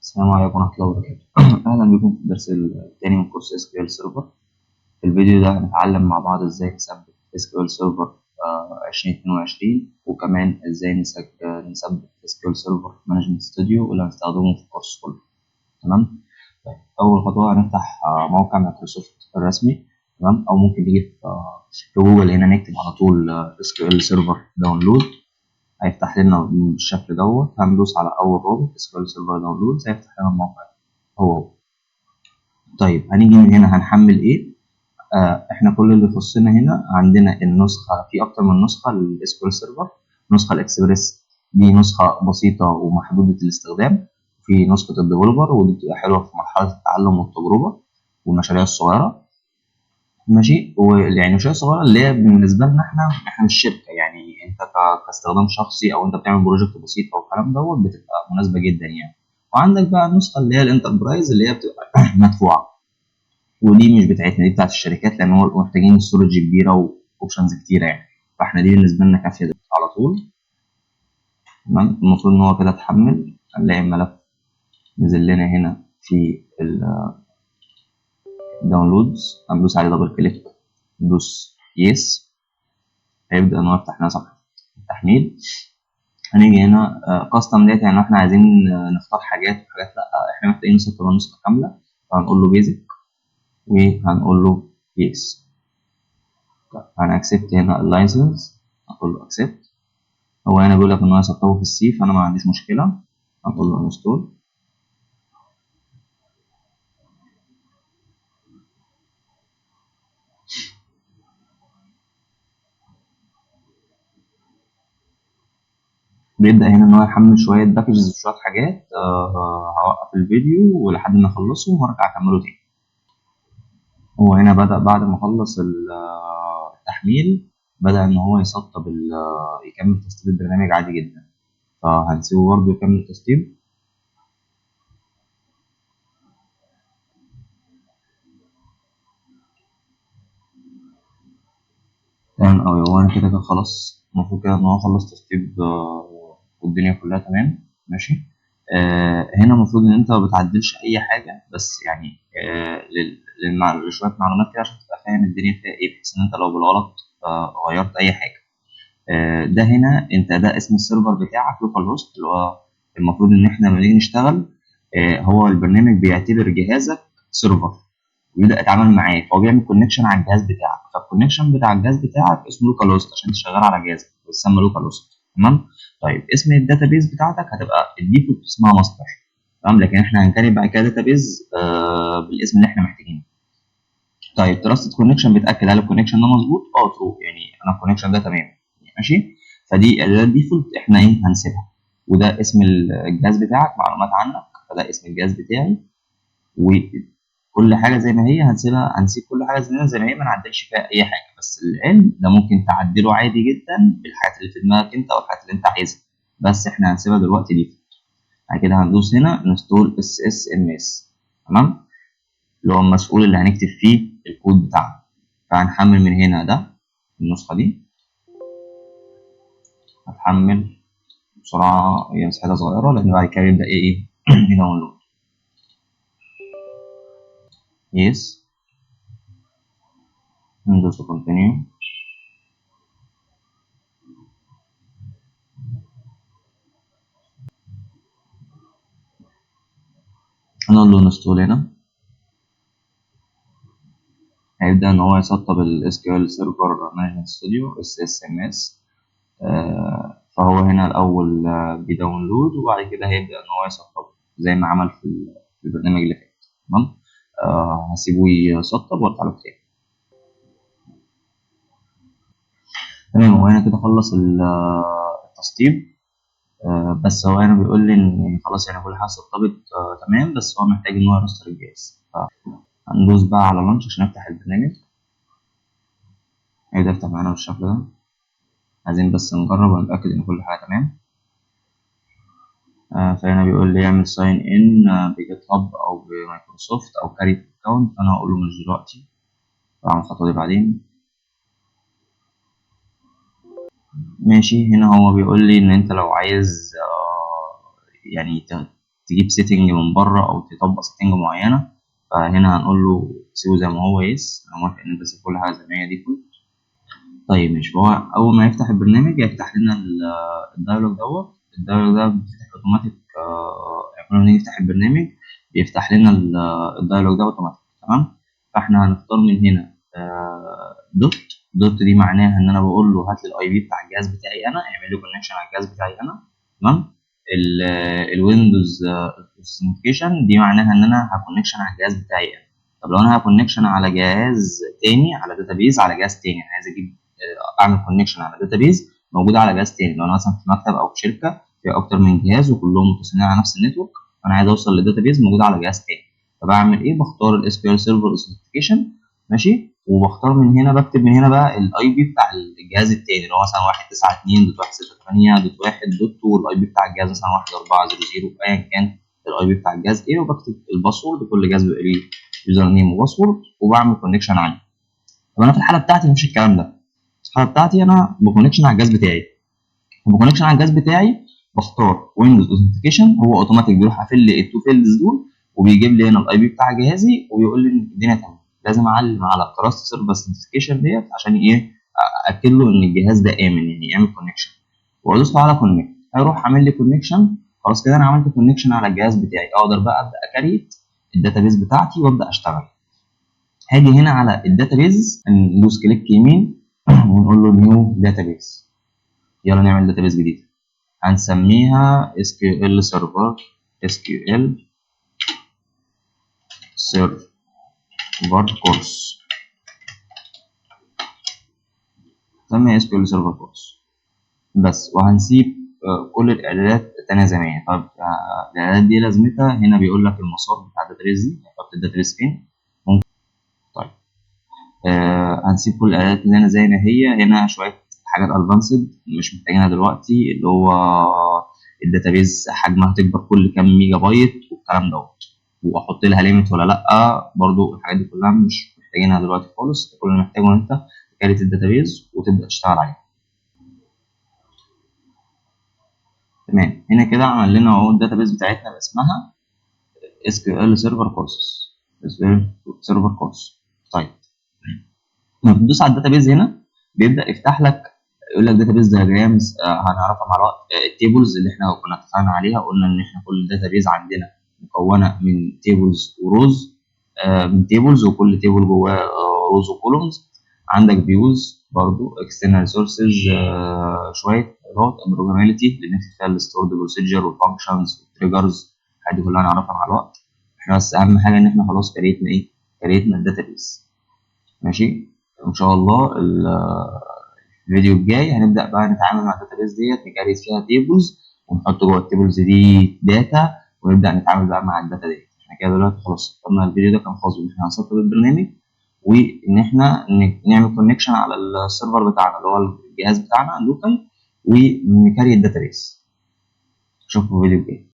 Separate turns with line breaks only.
السلام عليكم ورحمة الله وبركاته. أهلا بكم في الدرس الثاني من كورس SQL Server. في الفيديو ده هنتعلم مع بعض ازاي نثبت SQL Server 2022، وكمان ازاي نثبت SQL Server Management Studio اللي هنستخدمه في الكورس كله. تمام؟ طيب، أول خطوة هنفتح موقع مايكروسوفت الرسمي، تمام؟ أو ممكن نيجي في جوجل هنا نكتب على طول SQL Server Download، هيفتح لنا بالشكل دوت. هندوس على أول رابط SQL Server Download، هيفتح لنا الموقع هو هو. طيب، هنيجي من هنا هنحمل إيه؟ إحنا كل اللي يخصنا هنا عندنا النسخة، في أكتر من نسخة لل SQL Server. نسخة الإكسبريس دي نسخة بسيطة ومحدودة الاستخدام، في نسخة ال developer ودي بتبقى حلوة في مرحلة التعلم والتجربة والمشاريع الصغيرة، ماشي؟ ويعني المشاريع الصغيرة اللي هي بالنسبة لنا احنا مش شركة، يعني انت كاستخدام شخصي او انت بتعمل project بسيط او الكلام دوت بتبقى مناسبة جدا يعني. وعندك بقى النسخة اللي هي ال enterprise اللي هي بتبقى مدفوعة، ودي مش بتاعتنا، دي بتاعت الشركات لان هو محتاجين storage كبيرة و options كتيرة يعني، فاحنا دي بالنسبة لنا كافية على طول. تمام، المفروض ان هو كده اتحمل، هنلاقي الملف نزل لنا هنا في ال downloads، هندوس عليه double click، ندوس yes، هيبدأ ان هو يفتح لنا صفحة التحميل. هنيجي هنا custom data، يعني احنا عايزين نختار حاجات وحاجات، لا احنا محتاجين نسطب النسخة كاملة، فهنقول له basic وهنقول له yes. طيب، هن accept هنا ال license، هنقول له accept. هو هنا بيقول لك ان هو يسطبه في ال C، فانا ما عنديش مشكلة، هنقول له install. بيبدأ هنا إن هو يحمل شوية packages وشوية حاجات. هوقف الفيديو ولحد ما أخلصه وهرجع أكمله تاني. هو هنا بدأ بعد ما خلص التحميل، بدأ إن هو يسطب يكمل تسطيب البرنامج عادي جدا، فهنسيبه برضه يكمل تسطيب. تمام أوي، هو أنا كده كده خلاص المفروض كده إن هو خلص تسطيب، والدنيا كلها تمام، ماشي. هنا المفروض إن أنت ما بتعدلش أي حاجة، بس لشوية معلومات كده عشان تبقى فاهم الدنيا فيها إيه، بحيث إن أنت لو بالغلط غيرت أي حاجة. ده هنا أنت ده اسم ال server بتاعك localhost، اللي هو المفروض إن إحنا لما نيجي نشتغل، هو البرنامج بيعتبر جهازك server ويبدأ يتعامل معاه، فهو بيعمل connection على الجهاز بتاعك، فال connection بتاع الجهاز بتاعك اسمه localhost عشان انت شغال على جهازك بيسمى localhost. تمام. طيب اسم ال database بتاعتك هتبقى ال default اسمها ماستر، تمام، لكن احنا هن create بعد كده database بالاسم اللي احنا محتاجينه. طيب trusted connection بيتاكد هل ال connection ده مظبوط؟ true، يعني انا ال connection ده تمام، ماشي. فدي ال default احنا ايه هنسيبها، وده اسم الجهاز بتاعك، معلومات عنك، فده اسم الجهاز بتاعي، وكل حاجه زي ما هي هنسيبها، هنسيب كل حاجه زي ما هي، ما نعدلش فيها اي حاجه. بس العلم ده ممكن تعدله عادي جدا بالحاجات اللي في دماغك انت والحاجات اللي انت عايزها، بس احنا هنسيبها دلوقتي default. بعد كده هندوس هنا install SSMS، تمام، اللي هو المسؤول اللي هنكتب فيه الكود بتاعنا. فهنحمل من هنا ده النسخه دي، هتحمل بسرعه، هي مساحتها صغيره لان بعد كده يبدا ايه ي download. yes، ندوس continue. هنقول له install. هنا هيبدأ إن هو يسطب ال SQL Server Management Studio SSMS. فهو هنا الأول، بي download، وبعد كده هيبدأ إن هو يسطب زي ما عمل في البرنامج اللي فات. تمام، هسيبه يسطب وارجع له تاني. تمام، هو هنا كده خلص التسطيب، بس هو هنا بيقول لي إن خلاص كل حاجة سطبت، تمام، بس هو محتاج إن هو ي restart الجهاز. فهندوس بقى على launch عشان نفتح البرنامج. هيبدأ يفتح معانا بالشكل ده. عايزين بس نجرب ونتأكد إن كل حاجة تمام. فهنا بيقول لي اعمل sign in، ب GitHub أو بمايكروسوفت أو create account، فأنا هقول له مش دلوقتي، هعمل الخطوة دي بعدين. ماشي، هنا هو بيقول لي إن أنت لو عايز تجيب setting من بره او تطبق setting معينه. فهنا هنقول له سيبه زي ما هو، yes، انا موافق ان انت تسيب كل حاجة زي ما هي default. طيب ماشي. هو اول ما يفتح البرنامج يفتح لنا ال dialog دوت. ال dialog ده بيفتح اوتوماتيك، يعني كل ما نيجي نفتح البرنامج بيفتح لنا ال dialog ده اوتوماتيك. تمام. فاحنا هنختار من هنا dot. dot دي معناها ان انا بقول له هات لي ال IP بتاع الجهاز بتاعي انا، اعمل لي connection على الجهاز بتاعي انا. تمام. ال Windows authentication دي معناها ان انا ه connection على الجهاز بتاعي انا. طب لو انا ه connection على جهاز تاني، على database على جهاز تاني، انا عايز اجيب اعمل connection على database موجودة على جهاز تاني. لو انا مثلا في مكتب او في شركة فيها اكتر من جهاز وكلهم متصلين على نفس ال network، فانا عايز اوصل ل database موجودة على جهاز تاني، فبعمل ايه؟ بختار ال SQL Server authentication، ماشي، وبختار من هنا، بكتب من هنا بقى ال IP بتاع الجهاز التاني اللي هو مثلا 192.168.1 dot وال IP بتاع الجهاز مثلا 1400، ايا كان ال IP بتاع الجهاز ايه، وبكتب ال password. كل جهاز بيبقى ليه username و password، وبعمل connection عليه. طب انا في الحالة بتاعتي مفيش الكلام ده. في الحالة بتاعتي انا ب connection على الجهاز بتاعي، ب connection على الجهاز بتاعي بختار Windows authentication، هو اوتوماتيك بيروح قافل لي ال two fields دول وبيجيب لي هنا ال IP بتاع جهازي وبيقول لي ان الدنيا تمام. لازم اعلم على trust server authentication ديت عشان ايه؟ ااكد له ان الجهاز ده امن، يعني يعمل connection. وادوس له على connect، هيروح عامل لي connection. خلاص كده انا عملت connection على الجهاز بتاعي، اقدر بقى ابدا ا create ال database بتاعتي وابدا اشتغل. هاجي هنا على ال database، ندوس click يمين ونقول له new database. يلا نعمل database جديده، هنسميها SQL Server، SQL Server course، نسميها SQL Server course بس، وهنسيب كل الاعدادات التانية زي ما هي. طب الاعدادات دي لازمتها هنا بيقول لك المسار بتاع ال database دي، هحط ال database فين. ممكن. طيب هنسيب كل الاعدادات اللي هنا زي ما هي. هنا شوية حاجات advanced مش محتاجينها دلوقتي، اللي هو ال database حجمها تكبر كل كام ميجا بايت والكلام دوت، واحط لها limit ولا لا، برضو الحاجات دي كلها مش محتاجينها دلوقتي خالص. كل اللي محتاجه ان انت ت create ال database وتبدا تشتغل عليها. تمام. هنا كده عمل لنا اهو ال database بتاعتنا باسمها SQL Server Courses، SQL Server Course. طيب لما بتدوس على ال database هنا بيبدا يفتح لك، يقول لك database diagrams، هنعرفها مع الوقت. ال tables اللي احنا كنا اتفقنا عليها، قلنا ان احنا كل database عندنا مكونة من tables و rows، من tables وكل table جواه rows و columns. عندك views برضو، external resources، شوية روت programmability اللي نكتب فيها ال stored procedure وال functions وال triggers، الحاجات دي كلها هنعرفها مع الوقت. احنا بس اهم حاجة ان احنا خلاص create نا ايه؟ create نا ال database. ماشي. ان شاء الله الفيديو الجاي هنبدا بقى نتعامل مع ال database ديت، ن create فيها tables ونحط جوه ال tables دي data، ونبدا نتعامل بقى مع ال data ديت. احنا كده دلوقتي خلاص سطبنا. الفيديو ده كان خاص بان احنا هنسطب البرنامج وان احنا نعمل connection على ال server بتاعنا اللي هو الجهاز بتاعنا local، ون create ال database. اشوفكم في الفيديو الجاي.